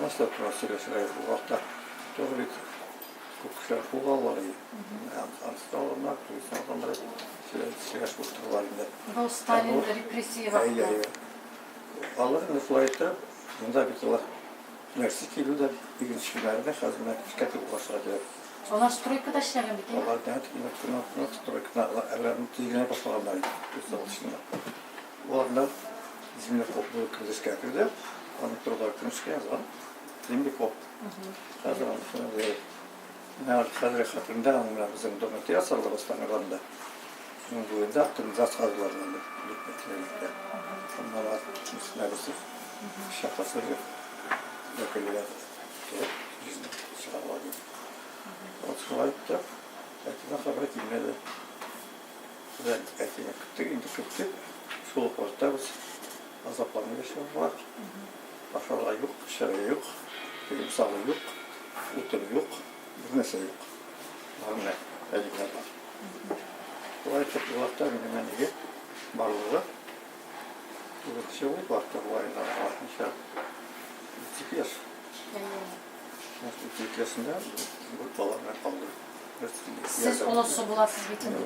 Нәрсә турында сөйләшергә ул вакытта тоже бит күп кешеләр кулга алалар иде. Анысы алганнар, тегесен алганнар, сөйләшеп утыралар инде. Бу Сталин репрессия вакыты. Әйе, әйе. Алар инде шулай итеп, монда бит алар нәрсә килү дә икенче көннәрендә хәзер менә эшкә кереп башлар кирәк. Алар стройкада эшләгән бит, әйе? Алар да стройкада, әле тиз генә башлаганнар инде, 36 елда. Аларда землекоп булып керде, эшкә керде. Аның турында книжка язган. Землекоп. Хәзер аны менә хәзер хәтеремдә, аның менә безнең документ ясалды Бастан урамында. Шуның буенда канализация казыларына бик Аннан нәрсә шахтасы вәкилләр кереп, чыгарыла дип. Вот шулай итеп, әтидән хәбәр килмәде. Без әтине көттек, инде көттек. Шул ук вакытта без азапланып яшәп Ашарга юк, эчәргә юк, кием-салым юк, утын юк, бер нәрсә юк. Бар менә әни генә бар. Шулай итеп, ул вакытта минем әнигә барлыгы тугызынчы ел вакытта болай ничә 32 яшь. 32 яшендә бер бала белән калды. Сез олысы буласыз бит инде.